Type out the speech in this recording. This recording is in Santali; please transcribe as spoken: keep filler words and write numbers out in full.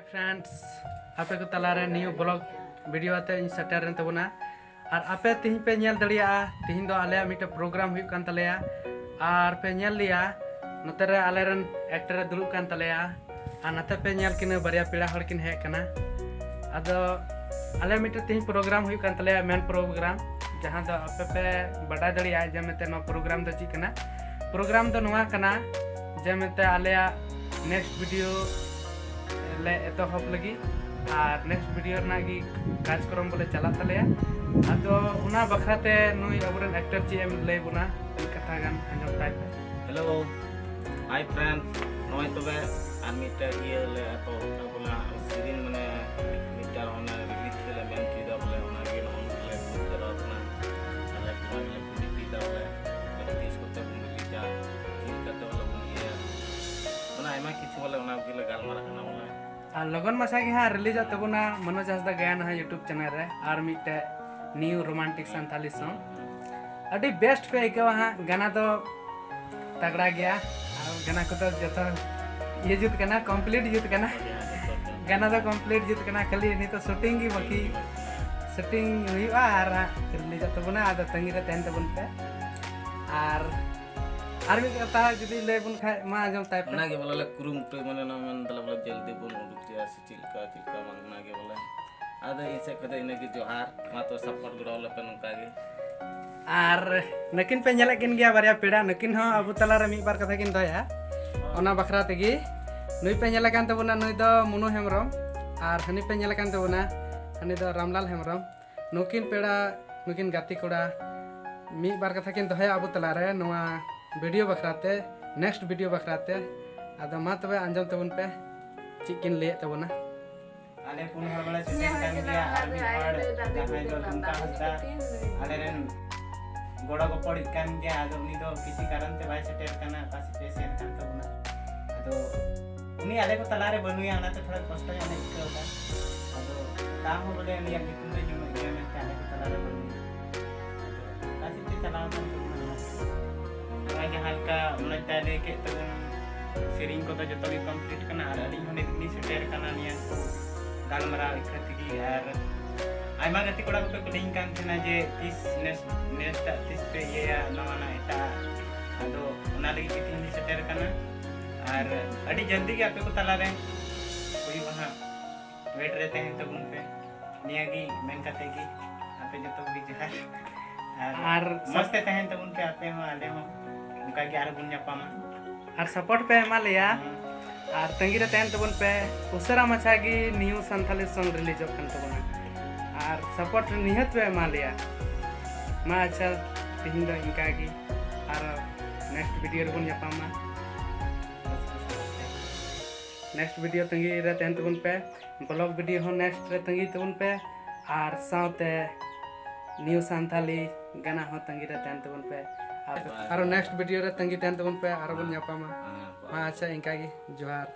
Friends, ᱟᱯᱮ ᱠᱚ ᱛᱟᱞᱟᱨᱮ new vlog video ᱟᱛᱮ ᱤᱧ ᱥᱮᱴᱮᱨ ᱮᱱ ᱛᱟᱵᱚᱱᱟ᱾ ᱟᱨ ᱟᱯᱮ ᱛᱮᱦᱮᱧ ᱯᱮ ᱧᱮᱞ ᱫᱟᱲᱮᱭᱟᱜᱼᱟ, ᱛᱮᱦᱮᱧ ᱫᱚ ᱟᱞᱮᱭᱟᱜ ᱢᱤᱫᱴᱮᱱ program ᱦᱩᱭᱩᱜ ᱠᱟᱱ ᱛᱟᱞᱮᱭᱟ᱾ ᱟᱨ ᱯᱮ ᱧᱮᱞ ᱞᱮᱭᱟ, ᱱᱚᱛᱮ ᱨᱮ ᱟᱞᱮᱨᱮᱱ actor ᱮ ᱫᱩᱲᱩᱵ ᱠᱟᱱ ᱛᱟᱞᱮᱭᱟ᱾ ᱟᱨ ᱱᱚᱛᱮ ᱯᱮ ᱧᱮᱞ ᱠᱤᱱᱟᱹ ᱵᱟᱨᱭᱟ ᱯᱮᱲᱟ ᱦᱚᱲ ᱠᱤᱱ ᱦᱮᱡ ᱟᱠᱟᱱᱟ᱾ ᱟᱫᱚ ᱟᱞᱮ ᱢᱤᱫᱴᱮᱱ ᱛᱮᱦᱮᱧ program ᱦᱩᱭᱩᱜ ᱠᱟᱱ ᱛᱟᱞᱮᱭᱟ, main program, ᱡᱟᱦᱟᱸ ᱫᱚ ᱟᱯᱮ ᱯᱮ ᱵᱟᱰᱟᱭ ᱫᱟᱲᱮᱭᱟᱜᱼᱟ ᱡᱮ ᱢᱮᱱᱛᱮ ᱱᱚᱣᱟ program ᱫᱚ ᱪᱮᱫ ᱠᱟᱱᱟ᱾ Program ᱫᱚ ᱱᱚᱣᱟ ᱠᱟᱱᱟ ᱡᱮ ᱢᱮᱱᱛᱮ ᱟᱞᱮᱭᱟᱜ next video ᱞᱮ ᱮᱛᱚᱦᱚᱵ ᱞᱟᱹᱜᱤᱫ, ᱟᱨ next video ᱨᱮᱱᱟᱜ ᱜᱮ ᱠᱟᱨᱡᱚᱠᱨᱚᱢ ᱵᱚᱞᱮ ᱪᱟᱞᱟᱜ ᱛᱟᱞᱮᱭᱟ᱾ ᱟᱫᱚ ᱚᱱᱟ ᱵᱟᱠᱷᱨᱟ ᱛᱮ ᱱᱩᱭ ᱟᱵᱚᱨᱮᱱ actor ᱪᱮᱫ ᱮᱢ ᱞᱟᱹᱭ ᱵᱚᱱᱟ, ᱢᱤᱫ ᱠᱟᱛᱷᱟ ᱜᱟᱱ ᱟᱸᱡᱚᱢ ᱛᱟᱭ ᱯᱮ᱾ Hello, hi friend, ᱱᱚᱜᱼᱚᱭ ᱛᱚᱵᱮ ᱟᱨ ᱢᱤᱫᱴᱮᱡ ᱤᱭᱟᱹ ᱞᱮ ᱮᱛᱚᱦᱚᱵ ᱠᱟᱜ ᱵᱚᱞᱮ ᱥᱮᱨᱮᱧ, ᱢᱟᱱᱮ ᱢᱤᱫᱴᱟᱝ ᱚᱱᱟ release ᱞᱮ ᱢᱮᱱ ᱦᱚᱪᱚᱭᱮᱫᱟ ᱵᱚᱞᱮ, ᱚᱱᱟᱜᱮ ᱱᱚᱜᱼᱚᱭ ᱞᱮ ᱵᱩᱡᱽ ᱡᱟᱣᱨᱟ ᱠᱟᱱᱟ᱾ ᱟᱞᱮ ᱠᱚ ᱚᱱᱟ ᱜᱮᱞᱮ ᱠᱩᱞᱤ ᱠᱮᱫᱟ ᱵᱚᱞᱮ ᱛᱤᱥ ᱠᱚᱛᱮ ᱵᱚᱱ releaseᱟ, ᱪᱮᱫ ᱞᱮᱠᱟᱛᱮ ᱵᱚᱞᱮ ᱵᱚᱱ ᱤᱭᱟᱹᱭᱟ, ᱢᱟᱱᱮ ᱟᱭᱢᱟ ᱠᱤᱪᱷᱩ ᱵᱚᱞᱮ ᱚᱱᱟ ᱜᱮᱞᱮ ᱜᱟᱞᱢᱟᱨᱟᱜ ᱠᱟᱱᱟ ᱵᱚᱞᱮ᱾ ᱟᱨ ᱞᱚᱜᱚᱱ ᱢᱟᱪᱷᱟ ᱜᱮ ᱦᱟᱸᱜ releaseᱚᱜ ᱛᱟᱵᱚᱱᱟ ᱢᱚᱱᱳᱡᱽ ᱦᱟᱸᱥᱫᱟ ᱜᱟᱭᱟᱱ ᱦᱟᱸᱜ YouTube channel ᱨᱮ ᱟᱨ ᱢᱤᱫᱴᱮᱡ new romantic ᱥᱟᱱᱛᱟᱞᱤ song᱾ ᱟᱹᱰᱤ best ᱯᱮ ᱟᱹᱭᱠᱟᱹᱣᱟ ᱦᱟᱸᱜ, ᱜᱟᱱᱟ ᱫᱚ ᱛᱟᱜᱲᱟ ᱜᱮᱭᱟ᱾ ᱟᱨ ᱜᱟᱱᱟ ᱠᱚᱫᱚ ᱡᱚᱛᱚ ᱤᱭᱟᱹ ᱡᱩᱛ ᱠᱟᱱᱟ, complete ᱡᱩᱛ ᱠᱟᱱᱟ᱾ ᱜᱟᱱᱟ ᱫᱚ complete ᱡᱩᱛ ᱠᱟᱱᱟ, ᱠᱷᱟᱹᱞᱤ ᱱᱤᱛᱚᱜ shooting ᱜᱮ ᱵᱟᱹᱠᱤ᱾ Shooting ᱦᱩᱭᱩᱜᱼᱟ ᱟᱨ ᱦᱟᱸᱜ releaseᱚᱜ ᱛᱟᱵᱚᱱᱟ, ᱟᱫᱚ ᱛᱟᱺᱜᱤ ᱨᱮ ᱛᱟᱦᱮᱱ ᱛᱟᱵᱚᱱ ᱯᱮ᱾ ᱟᱨ ᱟᱨ ᱢᱤᱫ ᱠᱟᱛᱷᱟ ᱡᱩᱫᱤ ᱞᱟᱹᱭ ᱵᱚᱱ ᱠᱷᱟᱡ ᱢᱟ ᱟᱸᱡᱚᱢ ᱛᱟᱭ ᱯᱮ᱾ ᱚᱱᱟᱜᱮ ᱵᱚᱞᱮ ᱞᱮ ᱠᱩᱨᱩᱢᱩᱴᱩᱭ, ᱢᱟᱱᱮ ᱱᱚᱣᱟ ᱢᱮᱱ ᱫᱟᱞᱮ ᱵᱚᱞᱮ ᱡᱚᱞᱫᱤ ᱵᱚᱱ ᱩᱰᱩᱠ ᱪᱮᱫ ᱞᱮᱠᱟ ᱪᱮᱫ ᱞᱮᱠᱟ ᱵᱟᱝ, ᱚᱱᱟᱜᱮ ᱵᱚᱞᱮ᱾ ᱟᱫᱚ ᱤᱧ ᱥᱮᱫ ᱠᱷᱚᱱ ᱫᱚ ᱤᱱᱟᱹᱜᱮ ᱡᱚᱦᱟᱨ, ᱢᱟ ᱛᱚᱵᱮ support ᱜᱚᱲᱚ ᱟᱞᱮ ᱯᱮ ᱱᱚᱝᱠᱟ ᱜᱮ᱾ ᱟᱨ ᱱᱩᱠᱤᱱ ᱯᱮ ᱧᱮᱞᱮᱫ ᱠᱤᱱ ᱜᱮᱭᱟ ᱵᱟᱨᱭᱟ ᱯᱮᱲᱟ, ᱱᱩᱠᱤᱱ ᱦᱚᱸ ᱟᱵᱚ ᱛᱟᱞᱟᱨᱮ ᱢᱤᱫ ᱵᱟᱨ ᱠᱟᱛᱷᱟ ᱠᱤᱱ ᱫᱚᱦᱚᱭᱟ, ᱚᱱᱟ ᱵᱟᱠᱷᱨᱟ ᱛᱮᱜᱮ᱾ ᱱᱩᱭ ᱯᱮ ᱧᱮᱞᱮ ᱠᱟᱱ ᱛᱟᱵᱚᱱᱟ, ᱱᱩᱭ ᱫᱚ ᱢᱩᱱᱩ ᱦᱮᱢᱵᱨᱚᱢ, ᱟᱨ ᱦᱟᱹᱱᱤ ᱯᱮ ᱧᱮᱞᱮ ᱠᱟᱱ ᱛᱟᱵᱚᱱᱟ, ᱦᱟᱹᱱᱤ ᱫᱚ ᱨᱟᱢᱞᱟᱞ ᱦᱮᱢᱵᱨᱚᱢ᱾ ᱱᱩᱠᱤᱱ ᱯᱮᱲᱟ, ᱱᱩᱠᱤᱱ ᱜᱟᱛᱮ ᱠᱚᱲᱟ ᱢᱤᱫ ᱵᱟᱨ ᱠᱟᱛᱷᱟ ᱠᱤᱱ ᱫᱚᱦᱚᱭᱟ ᱟᱵᱚ ᱛᱟᱞᱟᱨᱮ ᱱᱚᱣᱟ video ᱵᱟᱠᱷᱨᱟ ᱛᱮ, next video ᱵᱟᱠᱷᱨᱟ ᱛᱮ᱾ ᱟᱫᱚ ᱢᱟ ᱛᱚᱵᱮ ᱟᱸᱡᱚᱢ ᱛᱟᱵᱚᱱ ᱯᱮ ᱪᱮᱫ ᱠᱤᱱ ᱞᱟᱹᱭᱮᱫ ᱛᱟᱵᱚᱱᱟ᱾ ᱟᱞᱮ ᱯᱩᱱ ᱦᱚᱲ ᱢᱟᱞᱮ ᱥᱮᱴᱮᱨ ᱠᱟᱱ ᱜᱮᱭᱟ, ᱟᱨ ᱢᱤᱫ ᱦᱚᱲ ᱡᱟᱦᱟᱸᱭ ᱫᱚ ᱴᱩᱢᱠᱟ ᱦᱟᱸᱥᱫᱟ, ᱟᱞᱮᱨᱮᱱ ᱜᱚᱲᱚ ᱜᱚᱯᱚᱲᱤᱡ ᱠᱟᱱ ᱜᱮᱭᱟ᱾ ᱟᱫᱚ ᱩᱱᱤ ᱫᱚ ᱠᱤᱪᱷᱩ ᱠᱟᱨᱚᱱ ᱛᱮ ᱵᱟᱭ ᱥᱮᱴᱮᱨ ᱠᱟᱱᱟ, ᱚᱠᱟ ᱥᱮᱫ ᱪᱚᱭ ᱥᱮᱱ ᱠᱟᱱ ᱛᱟᱵᱚᱱᱟ᱾ ᱟᱫᱚ ᱩᱱᱤ ᱟᱞᱮ ᱠᱚ ᱛᱟᱞᱟᱨᱮ ᱵᱟᱹᱱᱩᱭᱟ, ᱚᱱᱟᱛᱮ ᱛᱷᱚᱲᱟ ᱠᱚᱥᱴᱚ ᱧᱚᱜ ᱞᱮ ᱟᱹᱭᱠᱟᱹᱣ ᱮᱫᱟ᱾ ᱟᱫᱚ ᱛᱟᱣ ᱦᱚᱸ ᱵᱚᱞᱮ ᱩᱱᱤᱭᱟᱜ ᱧᱩᱛᱩᱢ ᱫᱚ ᱧᱩᱢᱮᱫ ᱜᱮᱭᱟ ᱢᱮᱱᱛᱮ ᱟᱞᱮ ᱠᱚ ᱛᱟᱞᱟᱨᱮ ᱵᱟᱹᱱᱩᱭᱟ᱾ ᱟᱫᱚ ᱚᱠᱟ ᱥᱮᱫ ᱛᱮ ᱪᱟᱞᱟᱣ ᱟᱠᱟᱱ ᱛᱟᱵᱚᱱᱟ ᱚᱱᱟ ᱠᱚ᱾ ᱱᱚᱜᱼᱚᱭ ᱡᱟᱦᱟᱸ ᱞᱮᱠᱟ ᱢᱚᱱᱳᱡᱽ ᱫᱟᱭ ᱞᱟᱹᱭ ᱠᱮᱫ ᱛᱟᱵᱚᱱ, ᱥᱮᱨᱮᱧ ᱠᱚᱫᱚ ᱡᱚᱛᱚ ᱜᱮ complete ᱠᱟᱱᱟ, ᱟᱨ ᱟᱹᱞᱤᱧ ᱦᱚᱸ ᱱᱤᱛ ᱜᱮᱞᱤᱧ ᱥᱮᱴᱮᱨ ᱠᱟᱱᱟ ᱱᱤᱭᱟᱹ ᱜᱟᱞᱢᱟᱨᱟᱣ ᱤᱠᱷᱟᱹ ᱛᱮᱜᱮ᱾ ᱟᱨ ᱟᱭᱢᱟ ᱜᱟᱛᱮ ᱠᱚᱲᱟ ᱠᱚᱠᱚ ᱠᱩᱞᱤᱧ ᱠᱟᱱ ᱛᱟᱦᱮᱱᱟ ᱡᱮ ᱛᱤᱥ next next ᱟᱜ ᱛᱤᱥ ᱯᱮ ᱤᱭᱟᱹᱭᱟ ᱱᱟᱣᱟᱱᱟᱜ ᱮᱴᱟᱜ᱾ ᱟᱫᱚ ᱚᱱᱟ ᱞᱟᱹᱜᱤᱫ ᱜᱮ ᱛᱮᱦᱮᱧ ᱞᱤᱧ ᱥᱮᱴᱮᱨ ᱟᱠᱟᱱᱟ᱾ ᱟᱨ ᱟᱹᱰᱤ ᱡᱚᱞᱫᱤ ᱜᱮ ᱟᱯᱮ ᱠᱚ ᱛᱟᱞᱟᱨᱮ ᱦᱩᱭᱩᱜᱼᱟ ᱦᱟᱸᱜ᱾ Wait ᱨᱮ ᱛᱟᱦᱮᱱ ᱛᱟᱵᱚᱱ ᱯᱮ᱾ ᱱᱤᱭᱟᱹ ᱜᱮ ᱢᱮᱱ ᱠᱟᱛᱮ ᱜᱮ ᱟᱯᱮ ᱡᱚᱛᱚ ᱠᱚᱜᱮ ᱡᱚᱦᱟᱨ᱾ ᱟᱨ ᱟᱨ ᱢᱚᱡᱽ ᱛᱮ ᱛᱟᱦᱮᱱ ᱛᱟᱵᱚᱱ ᱯᱮ ᱟᱯᱮ ᱦᱚᱸ ᱟᱞᱮ ᱦᱚᱸ᱾ ᱚᱱᱠᱟ ᱜᱮ ᱟᱨᱦᱚᱸ ᱵᱚᱱ ᱧᱟᱯᱟᱢᱟ᱾ ᱟᱨ support ᱯᱮ ᱮᱢᱟ ᱞᱮᱭᱟ᱾ ᱦᱩᱸ᱾ ᱟᱨ ᱛᱟᱺᱜᱤ ᱨᱮ ᱛᱟᱦᱮᱱ ᱛᱟᱵᱚᱱ ᱯᱮ᱾ ᱩᱥᱟᱹᱨᱟ ᱢᱟᱪᱷᱟ ᱜᱮ new ᱥᱟᱱᱛᱟᱞᱤ song releaseᱚᱜ ᱠᱟᱱ ᱛᱟᱵᱚᱱᱟ᱾ ᱟᱨ support ᱱᱤᱦᱟᱹᱛ ᱯᱮ ᱮᱢᱟ ᱞᱮᱭᱟ᱾ ᱢᱟ ᱟᱪᱪᱷᱟ, ᱛᱮᱦᱮᱧ ᱫᱚ ᱤᱱᱠᱟ ᱜᱮ᱾ ᱟᱨ next video ᱨᱮᱵᱚᱱ ᱧᱟᱯᱟᱢᱟ᱾ Next video ᱛᱟᱺᱜᱤ ᱨᱮ ᱛᱟᱦᱮᱱ ᱛᱟᱵᱚᱱ ᱯᱮ᱾ Vlog video ᱦᱚᱸ next ᱨᱮ ᱛᱟᱺᱜᱤ ᱛᱟᱵᱚᱱ ᱯᱮ᱾ ᱟᱨ ᱥᱟᱶᱛᱮ new ᱥᱟᱱᱛᱟᱞᱤ ᱜᱟᱱᱟ ᱦᱚᱸ ᱛᱟᱺᱜᱤ ᱨᱮ ᱛᱟᱦᱮᱱ ᱛᱟᱵᱚᱱ ᱯᱮ᱾ ᱟᱨ ᱟᱨᱚ next video ᱨᱮ ᱛᱟᱺᱜᱤ ᱛᱟᱦᱮᱱ ᱛᱟᱵᱚᱱ ᱯᱮ᱾ ᱟᱨᱚ ᱵᱚᱱ ᱧᱟᱯᱟᱢᱟ᱾ ᱢᱟ ᱟᱪᱪᱷᱟ, ᱤᱱᱠᱟ ᱜᱮ᱾ ᱡᱚᱦᱟᱨ᱾